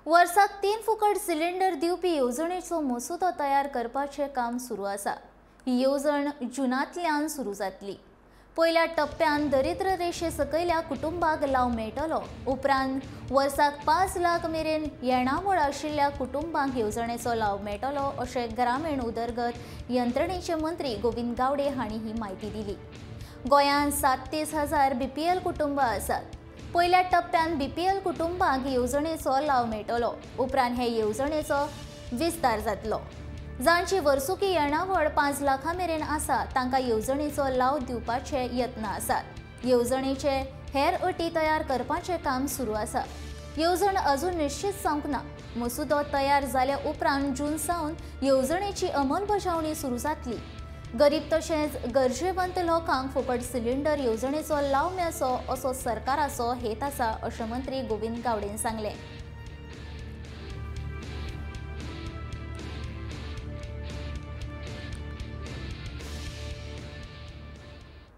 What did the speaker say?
वर्साक 3 फुकट सिलिंडर दिवपी येवजणेचो मसुदो तयार करपाचें काम सुरू आसा. ही येवजण जूनांतल्यान सुरू जातली. पयल्या टप्प्यान दरिद्र रेशे सकयल्या कुटुंबाक लाव मेळटलो. उपरांत वर्साक 5 लाख मेरेन येणावळ आशिल्ल्या कुटुंबांक येवजणेचो लाव मेळटलो अशें ग्रामीण उदरगत यंत्रणेचे मंत्री गोविंद गावडे हांणी ही म्हायती दिली. गोंयांत 37,000 बीपीएल कुटुंबां आसात. पयल्या टप्प्यान बीपीएल कुटुंबांक येवजणेचो लाव मेळटलो. उपरांत हे येवजणेचो विस्तार जातलो. जांची वर्सुकी येणावळ 5 लाखां मेरेन आसा तांकां येवजणेचो लाव दिवपाचे यत्न आसात. येवजणेचे हेर अटी तयार करपाचें काम सुरू आसा. येवजण अजून निश्चित जावंक ना. मसुदो तयार जाल्या उपरांत जून सावन येवजणेची अंमलबजावणी सुरू जातली. गरीब तशेंच गरजेवंत लोकांक फुकट सिलिंडर येवजणेचो लाव मेळचो असो सरकाराचो हेत आसा अशें मंत्री गोविंद गावडेन सांगलें.